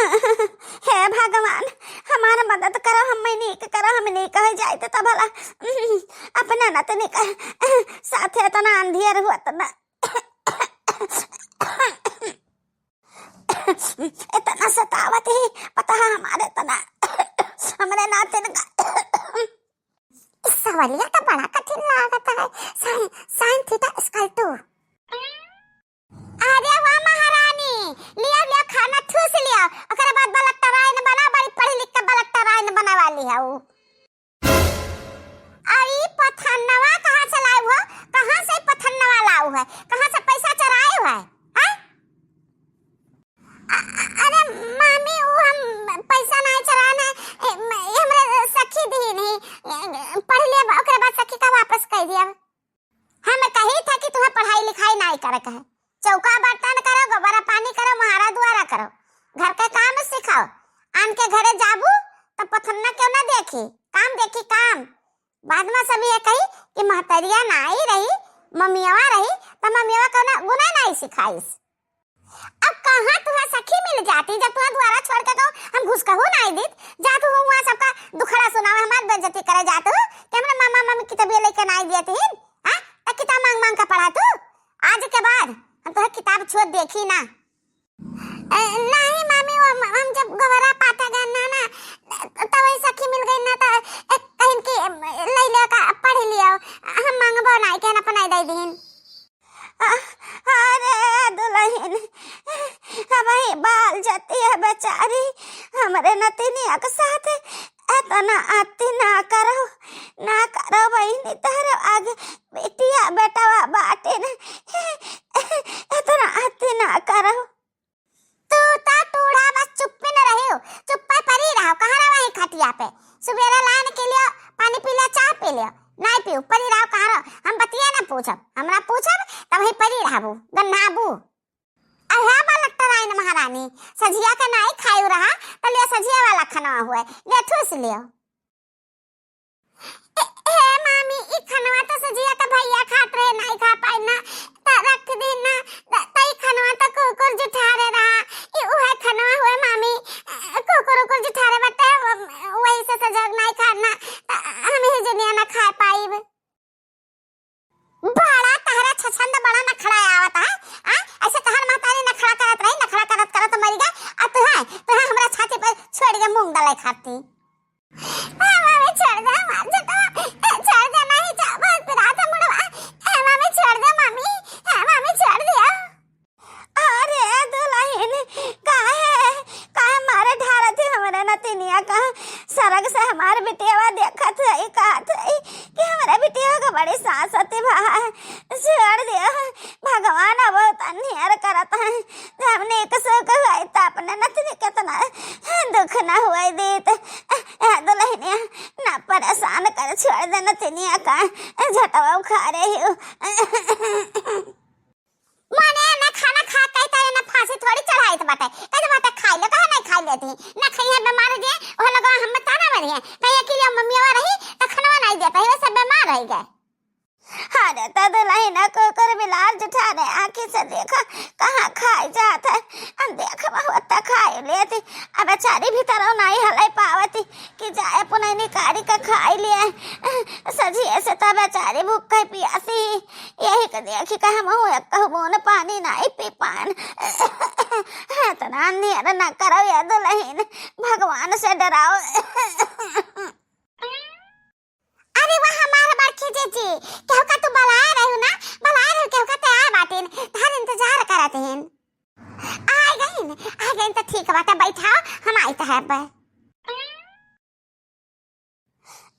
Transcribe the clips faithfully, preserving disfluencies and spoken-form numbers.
हे भगवान, हमार मदद करो, हम नीक करो, हम नीक होइ जाइत त भला अपना नतनी का साथे एतना अंधियर हुआ त ना। एतना सतावत ही, पता है हमारे एतना, हमरे नातिन का। इस सवलिया का बड़ा कठिन लागत है। Sin, sin theta equal to। अरे वाह महारानी, लिया, लिया खाना ठूस लिया, ओकरे बाद बलट्टराइन बना, बड़ी पढ़ी लिख के बलट्टराइन बने वाली है ऊ। अरे पथन्नवा कहाँ से लाऊ हो? कहाँ से पथन्नवा लाऊ है? कहाँ से पैसा चोराए हो है? हैं? अ-, अ-, अरे मामी, ऊ हम पैसा नाहीं चोरान है, ए, म-, ये हमरे सखी दीन ही, ए, पढ़ लिया, ओकरे बाद सखी का वापस कर दिया। हम कही था कि तुम्हें पढ़ाई लिखाई नाहीं करे के है, चौका बर्तन करो, गोबरा पानी करो, महारा दुआरा करो, घर के काम सिखाओ। आन के घरे जाबू तो पथन्ना क्यों ना देखी, काम देखी काम। बाद में सब ये कही कि महतरिया नाहीं रही, ममियवा रही, तो ममियवा कौना गुना नाहीं सिखाइस। अब कहाँ तुहा सखी मिल जाती, जब तुहा दुआरा छोड़ के तो हम घुस कहू नाहीं दीत, जात हूँ वहाँ सबका दुखड़ा सुनावे, हमार बेइज्जती करे जात हूँ कि हमरे मामा मामी किताबिया लेके नाहीं दियत ही, हाँ? त किताब मांग मांग के पढ़ा तू। आज के बाद हम तुहे किताब छुअत देखी ना। ए, नाहीं मामी, वो हम, हम जब गोबरा पाटे गए ना, ना, त वही सखी मिल गई ना, त एक कहिन कि ले ले का पढ़ लियो, हम मांगबो नाहीं, कहन अपना दे दीन। अ-, अरे दुलहिन, हमही बाल जतिया बेचारी, हमरे नतिनिया के साथ एतना अति ना करो, ना करो बहिनी, तहरे आगे बिटिया बेटवा बाटिन, एतना अति ना करो। तू त टूढ़ा बस चुप्पे न रहियो, चुप्पे परी रहो, कहाँ रहो वही खटिया पे। सुबेरे लान के लियो, पानी पी लियो, चाह पी लियो, नाहीं पियो, परी रहो, कहाँ रहो? हम बतिया न पूछब, हमरा पूछब त वही परी रहबू, गन्हाबू। अहे बलट्टराइन महारानी, सझिया के नाहीं खायू रहा, त लियो सझिया वाला खनवा हुए, लियो ठूस लियो। ए, हे मामी, ई खनवा त सझिया त भइया खात रहे, नाहीं खा पाई ना, त रख दे ना, त, त ई खनवा त कुकुर जुठारे रहा, ई उहे खनवा हुए मामी, कुकुर उकुर जुठारे बटे, वही से सझिया नाहीं खाना, त हम ही जनिया ना खा पाइब। बड़ा तहरा छछंद, बड़ा नखड़ा आवत है, आ? ऐसे तहर महतारी नखड़ा करत रही, नखड़ा करत करत मरी गए, आ तुहे, तुहे हमरा छाती पर छोड़ के मूंग डाले खाती। ए, मामी, छोड़ दे हमार झटवा। ए, छोड़ दे, नहीं जा, बहुत पिरात है मुड़वा। ए, मामी, छोड़ दे, मामी। ए, मामी, छोड़ दिया। अरे दुलहिन, काहे, काहे मारे ढारत है हमरे नतिनिया का? सरग से हमार बिटियावा देखत है, कहत है कि हमरे बिटिया का बड़ी सास अति भा, छोड़ दिया। भगवान अब तनियर करत है, जब नीक सुख होई त अपने नतनी केतना दुख न होई देत। ए दुलहिनिया, ना परेशान कर, छोड़ दे नतनिया का, झटवा उखारे ही। मने ना खाना खा के त ना फांसी थोड़ी चढ़ाइत बाटे। कहे बाटे खाई ले, कहे नहीं खाई लेती, ना खाई है, बीमार हो जाए, वो लोग हम ताना मारी है, कहे कि ये मम्मी रही त खाना नहीं देता है, सब बीमार रह गए। अरे त दुलहिन कुकुर बिलार जुठारे आँखी से देखा, कहाँ खाई जात है। हम देख बहुत खाई लेती, अब बेचारी भीतरों नहीं हले पावती कि जाए पुनैनी कारी का खाई लिए। सझिए से त बेचारी भूख के पियासी, यही के देखी के हमहू एक बून पानी नहीं पी पान। इतना नियर ना करो ये दुलहिन, भगवान से डराओ। अरे वाह, हमार बड़की जीजी, केहू का तू बलाए रहू ना, बलाए रहू, केहू का ते आए बाटिन, तहार इंतजार करत हिन। आए गइन, आए गइन त ठीक बाटे, बैठाओ, हम आइत है अब।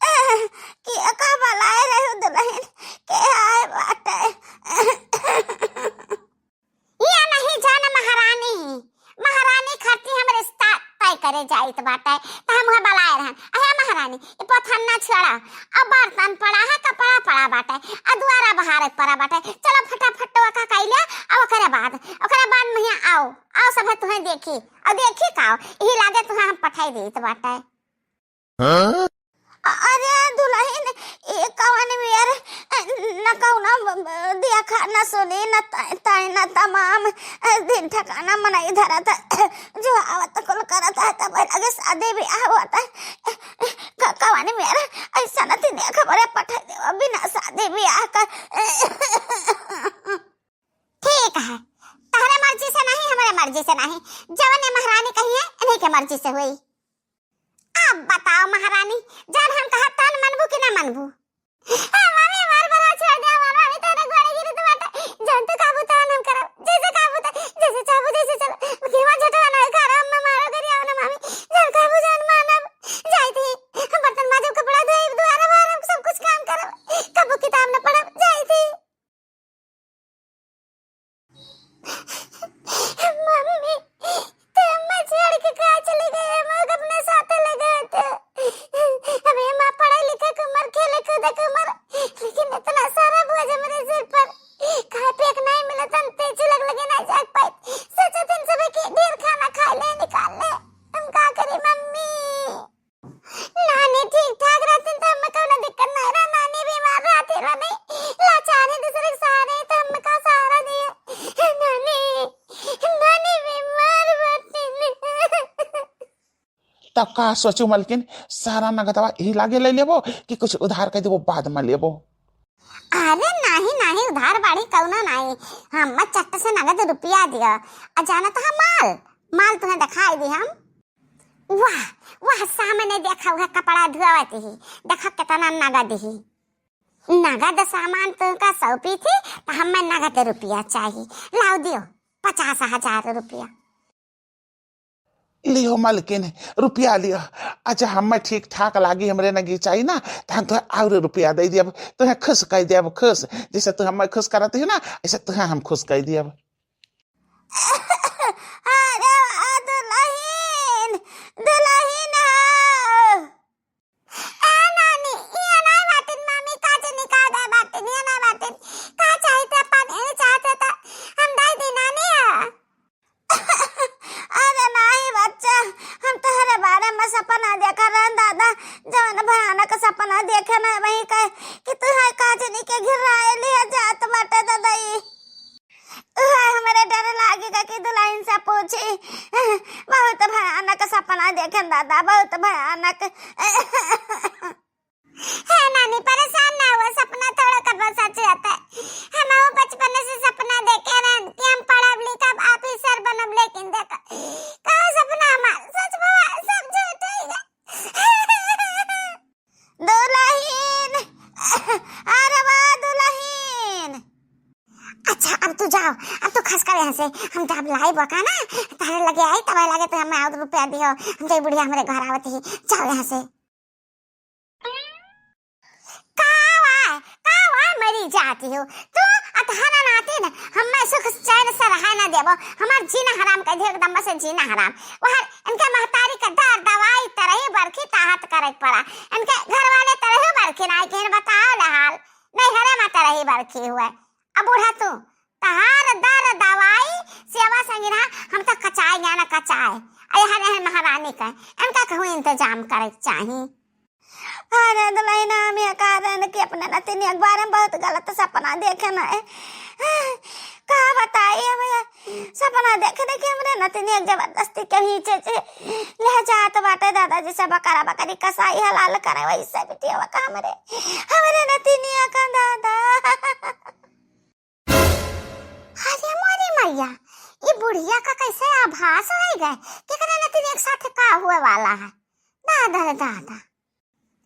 ए, के का बलाए रहू दुलहिन, के आए बाटे? ये नहीं जान महारानी, महारानी खातिर हम रिश्ता तय करे जाइत बाटे, त हम उहे बलाए रहन। अहे महारानी, ई पथन्ना छेड़ा, अब बर्तन पड़ा है, कपड़ा पड़ा बाटे, आ दुआरा बहारे पड़ा बाटे। चलो फटाफट ओका कइले, आ ओकरे बाद, ओकरे बाद महिया आओ, आओ सभे तुहें देखी, आ देखी का, यही लागे तुहें हम पठाई देइत बाटे। हाँ? अरे दुलहिन, ई कवन मेर, न कौनो ब-, ब-, देखा, न सुनी, न ताई, ताई, न तमाम, दिन ठिकाना मनई धरत, जो आवत कुल कर जवन ये महारानी कही है, इन्हीं के मर्जी से हुई। अब बताओ महारानी, जवन हम कहब तवन मनबू कि ना मनबू? ए मामी, हमार भरा छोड़ दे, हमार मामी तोहरे गोड़े गिरत बाटे। जवन तू कहबू तवन हम करब, जैसे कहबू त-, जैसे चाहबू जैसे चल। केहू झटवा ना करो, हम मारो करी आओ ना मामी, जवन कहबू जवन मानब। जाई थी, हम बर्तन माजब, कपड़ा धोइब, दुआरा बहारब, सब कुछ काम करब, कबो किताब न पढ़ब, जाई थी। मम्मी, ते अम्मा छोड़ के कहाँ चली गई? हम लोग अपने साथ ले गए थे। अबे माँ, पढ़े लिखे के उम्र, खेले कूदे के उम्र, लेकिन इतना सारा बोझ हमरे सिर पर। खाए पिए के नहीं मिलत, हम तेजू लग लगे नहीं जाग पाए। सोचत हन सुबह के ढेर खाना खा ले, निकाल ले। हम का करी मम्मी? नानी ठीक ठाक रहतिन त हमें कौनो दिक्कत नहीं रहा। नानी बीमार रहती रहा, नहीं लाचार है, दूसरे के सहारे है, तो हमें का सहारा दिए? नानी, नानी बीमार रहतिन। तब का सोचू मलकिन, सारा नगदवा यही लागे ले लेबो कि कुछ उधार कर देबो, बाद में लेबो? अरे नाही, नाही, उधार बाड़ी कौनो नाही। हम चट्ट से नगद रुपया दिया। आ जाना तो हम माल, माल तुम्हें दिखाई दी हम। वाह, वाह, सामने देखा हुआ कपड़ा धुआवत ही, देखा कितना नगद ही। नगद सामान तुमका सौंपी थी, तो हमें नगद रुपया चाहिए। लाओ दियो पचास हजार रुपया। लियो मलकिन, रुपया लियो। अच्छा, हमें ठीक ठाक लागी, हमरे नगी चाहिए ना, तो हम तुहें और रुपया दे दियब, तुहें खुश कर दियब, खुश। जैसे तू हमें खुश करत ही ना, ऐसे तुहें हम खुश कर दियब। अरे वाह, दुलहिन, दुलहिन हो। ए नानी, ये नाय बाटिन मामी, का जानी का दे बाटिन, ये नाय बाटिन। का चाहित अपन, ये चाहित त हम दे दी नानी। अरे नाही बच्चा, हम तोहरे बारे में सपना देखा रहन दादा, जवन भयानक सपना देखे ना वही कहे कि तू है का जानी के घिराए लिया जात बाटे दादा ई। उहे हमरे डर लागे गा कि दुलहिन से पूछी। बहुत भयानक सपना देखेन दादा, बहुत भयानक। हे नानी, परेशान ना हुआ, सपना थोड़ा कबो सच रहता है। हम वो बचपन से सपना देखे रहन कि हम पढ़ब लिखब, ऑफिसर बनब, लेकिन देखो, कहो सपना हमार सच हुआ, सब झूठ ही है। दुलहिन, अरे वाह दुलहिन। अच्छा, अब तू जाओ, अब तू खस कर यहाँ से। हम जब लाई बका ना, तारे लगे आई, तब लगे तो हमें और रुपया दियो। हम जाई बुढ़िया हमरे घर आवत ही, जाओ यहाँ से। का हुआ, का हुआ, मरी जाती हो तू। अतहना नाती न, हमें सुख चैन से रहा ना देबो, हमार जीना हराम कर दियो, एकदम से जीना हराम। वह इनके महतारी के दर दवाई तरही बरखी ताहत करे के पड़ा। इनके घर वाले तरही बरखी ना, कि बताओ ले हाल, नहीं हरे में तरही बरखी हुए। अब बूढ़ा तू, तहार दर दवाई सेवा संगिना, हम तो कचाए गया ना कचाए। अरे हरे हैं महारानी का, इनका कहूँ इंतजाम करे के चाही। अरे दुलहिन, हम ये कह रहे हैं कि अपने नतिनिया के बारे में बहुत गलत सपना देखे ना है। का बताई हम ये सपना देखे देखे हमरे नतिनिया के जबरदस्ती के खींचे से ले जात बाटे दादाजी से बकरा बकरी कसाई हलाल करे वैसे बिटिया का हमरे, हमरे नतिनिया का दादा। अरे मोरी मैया, ये बुढ़िया का कैसे आभास हो गए? केकरे नतिनिया के साथ का हुए वाला है? दादा रे दादा।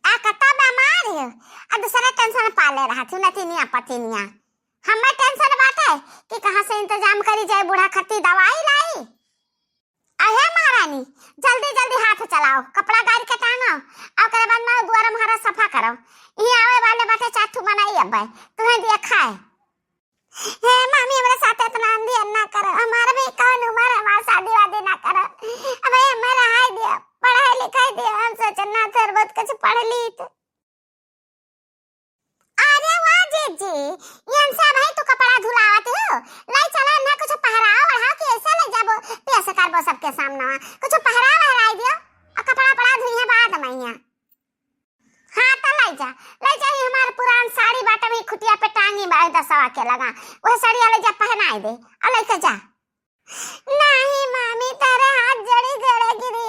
आ कता बीमार है, आ दूसरे टेंशन पाले रहा थी नतिनिया पतिनिया। हमें टेंशन बाटे कि कहाँ से इंतजाम करी जाए, बूढ़ा खत्ती दवाई लाई। अहे महारानी, जल्दी जल्दी हाथ चलाओ, कपड़ा गाड़ी के टांगो, और ओकरे बाद में दुआरा मुहारा सफा करो। इहाँ आवे वाले बाटे चार ठू मनाई अब्बे, तुम्हें दिया खाए। हे मामी, हमरे साथ इतना अंधी ना करो, हमार भी कौन उम्र है, हमार शादी वादी ना करो। अब ये हमें रहाई दिया, पढ़ाई लिखाई दिया, हम सोचे ना फिर बहुत कुछ पढ़ ली तो। अरे वाह जीजी, ये सब है तू कपड़ा धुलावत हो, लाई चला ना कुछ पहरावा बढ़ाओ कि ऐसा ले जाबो, पेश करबो सबके सामने, कुछ पहरावा वहराई दियो, और कपड़ा पड़ा धुई है बाद में यहाँ। हाँ, त लई जा, लई जा, ही हमार पुरान साड़ी बाटे, वही खुटिया पे टांगी बा, दसवा के लगा, वह साड़िया लई जा, पहनाई दे, और लेके जा। नहीं मामी, तारे हाथ जोड़ी गोड़े गिरी,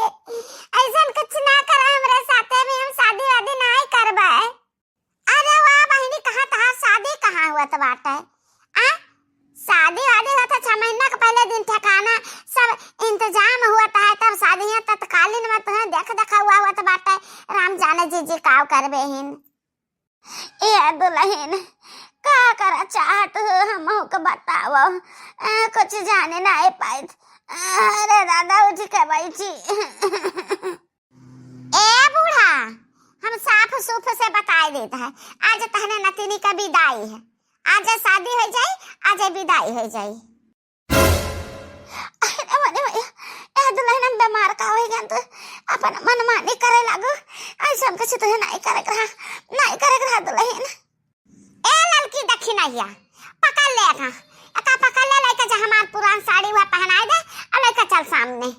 ऐसन कुछ ना करा हमरे साथे में, हम शादी वादी नहीं करबे। अरे वाह बहिनी, कहाँ तहार शादी कहाँ हुआ त बाटे? आ? शादी वादी हुआ था छह महीना के पहले दिन ठिकाना, सब इंतजाम हुआ त है, तब शादी है तत्कालीन में तुहें देख देखा हुआ हुआ त बाटे। राम जाने जीजी काव करबे हिन। ए दुलहिन, का करा चाहत हो, हमहू के बताओ। ए, कुछ जाने ना ए पाइत। अरे दादा, उठ के बैठी। ए बूढ़ा, हम साफ सूफ से बताई देत है, आज तहने नतिनी का विदाई है, आज शादी हो जाई, आज विदाई हो जाई। अरे मने भैया, ए दुलहिन, हम बीमार का होई गन तो अपन मनमानी करे लागू। ऐसन कुछ तो नहीं करे के रहा, नहीं करे के रहा दुलहिन। ए ललकी दखिनहिया, पकड़ ले एका, एका पकड़ ले, लेके जा हमार पुरान साड़ी हुआ पहनाए दे, और लेके चल सामने।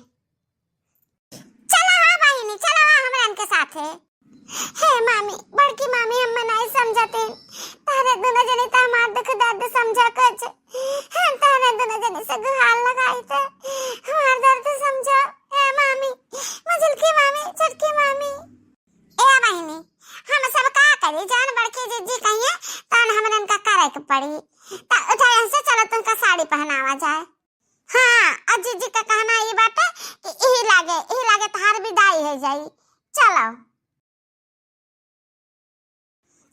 चला हाँ बहिनी, चला हाँ हमरन के साथे। हे मामी, बड़की मामी, हम नहीं समझते। तारे दोनों जने तो हमार दुख दर्द समझा कुछ। हम तारे दोनों जने से गुहार लगाई थे, हमार दर्द समझा। हे मामी, मझिलकी मामी, छोटकी मामी। ए बहिनी, हम सब का करी, जान बड़की जीजी कहिए, तन हमरन का करे के पड़ी। त उठा यहाँ से, चलो तुमका साड़ी पहनावा जाए। हाँ, आ जीजी का कहना ई बाटे कि इही लागे, इही लागे तहार विदाई हो जाई। चलो।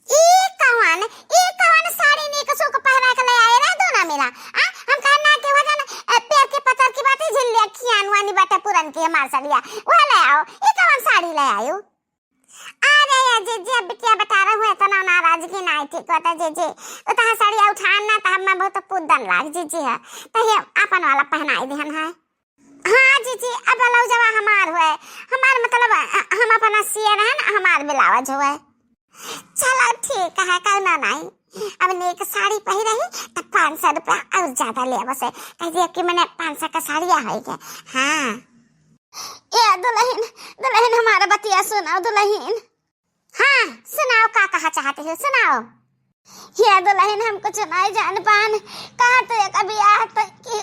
ई कवन, ई कवन साड़ी नीक सुक पहिरा के ले आए रे दोना मेरा? आ, हम कहना कि वजन, ए, पेट के पतर की बाटे, झिल्लिया खियान वानी बाटे पुरन की हमार साड़िया, वह ले आओ। ई कवन साड़ी ले आयो? अरे ये जीजी, अब बिटिया बता रहे हुए, इतना नाराजगी नहीं ठीक होता जीजी। उतना साड़िया उठान ना, तो हम में बहुत पुदन लाग जीजी है, तो ये अपन वाला पहनाई दिहन है। हाँ जीजी, अब ब्लाउजवा हमार हुए, हमार मतलब, अ, हम अपना सिए रहन, हमार ब्लाउज हुए। चलो ठीक है, कहना नहीं। अब नीक साड़ी पहिरही, त पाँच सौ रुपया और ज्यादा ले आवो से। कह दिया कि मने पाँच सौ का साड़िया है के। हाँ। ए दुलहिन, दुलहिन, हमारा बतिया सुनाओ दुलहिन। हाँ, सुनाओ, का कहा चाहते हो, सुनाओ। हे दुलहिन, हम कुछ नहीं जान पान। कहाँ तो एक बियाह तो की,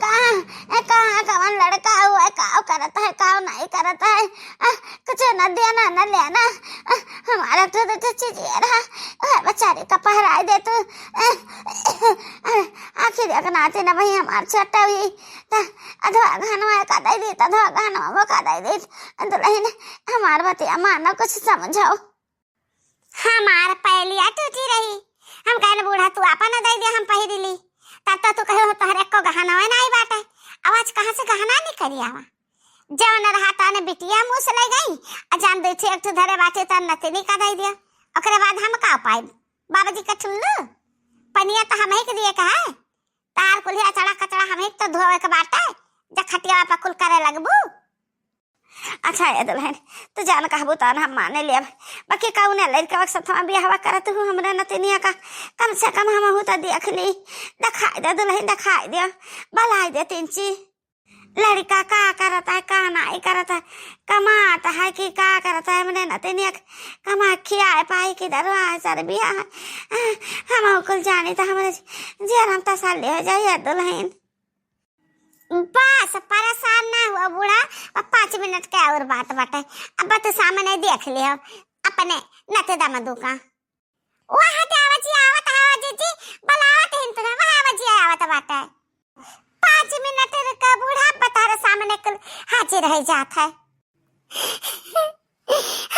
कहाँ, कहाँ कवन लड़का हुआ है, का करत है, का नहीं करत है, आ, कुछ न देना न लेना। आ, हमारा तो, तो, तो चीज ये रहा, वह बेचारी का पहराई दे तू। आ, आखिर एक नाते न भाई हमार छोटा हुई, त अधवा घनवा का दे दी, त अधवा घनवा वो का दे दी। दुलहिन, हमार बतिया मानो, कुछ समझाओ। हमार पैलिया टूटी रही, हम कहन बूढ़ा तू आपन दे दे, हम पहिरी ली। तब तो तू कहे हो तोहरे एको गहनवे नाई बाटे। अब आज कहाँ से गहना निकली आवा? जवन रहा तने बिटिया मुँह से ले गई, आ जान दे छे एक ठो धरे बाटे त नतिनी का दे दिया। ओकरे बाद हम का पाइब? बाबूजी का ठुल्लू? पनिया तो हम ही के दिए का है। तार कुल्हिया चढ़ा कचड़ा हम ही तो धोवे के बाटे, जा खटिया पर कुल करे लगबू। अच्छा ए दुलहिन, तू जान कहबू तन हम माने लेब। बाकी कौने लड़का के साथ हम बियाहवा करत हूँ, हमरे नतिनिया का कम से कम हमहू तो देख ली। दिखाई दे दुलहिन, दिखाई दे, बलाई दे तिनची। लड़का का करत है, का नाई करत है, कमात है कि का करत है, हमरे नतिनिया के कमा खियाए पाई कि दरवा सर बियाह। हमहू कुल जानी तो हमरे जियरा में तसल्ली हो जाई ए दुलहिन। बस, परेशान ना हुआ बूढ़ा, अब पाँच मिनट के और बात बाटे। अब तो सामने देख लियो अपने नते दमदू का। वह हटे आवत जी, आवत हवा जीजी, बुलावत हिन तुम्हें, वह आवत जी आवत बाटे। पाँच मिनट रुका बूढ़ा, अब तोहरे सामने कुल हाजिर हो जात है।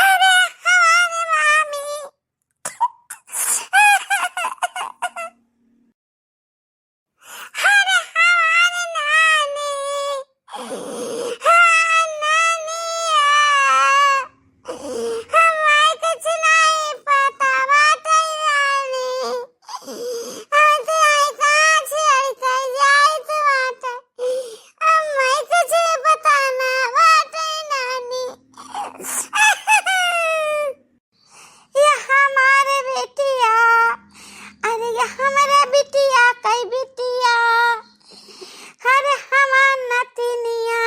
अरे हमारे मामी। अरे हमार नानी, हाँ, नानिया, हमार कुछ नहीं पता बाटे नानी। हम तो आई कहाँ से आई कहाँ जाए तो बाटे। हमार कुछ पता ना बाटे नानी। ये हमार बिटिया, अरे ये हमार बिटिया, कई बिटिया, अरे हमार नतिनिया,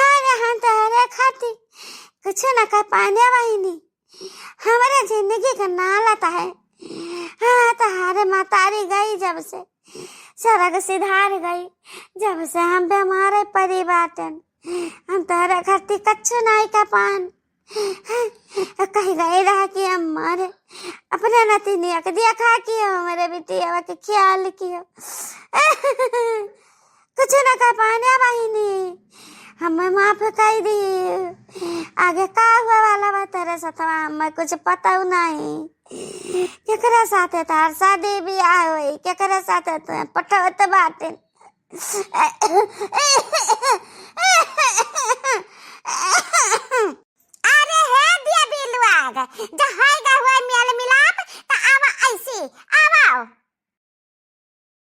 अरे हम तोहरे खातिर कुछ न कर पाने बहिनी, हमारे जिंदगी का नालत है। हाँ, तोहरे मतारी गई जब से, सरग सिधार गई, जब से हम बीमार परी बाटन, हम तोहरे खातिर कच्छु नाई का पान। कह गए रहा कि अम्मा रे, अपने नतिनिया के देखा कि हमरे बिटिया के ख्याल कियो। कुछ ना कह पाने बहिनी, हमें माफ कर दी। आगे का हुआ वाला बा तेरे साथवा, हमें कुछ पता नहीं। केकरा साथे तार शादी बियाह होई, केकरा साथे तुहे पटवत बाटे।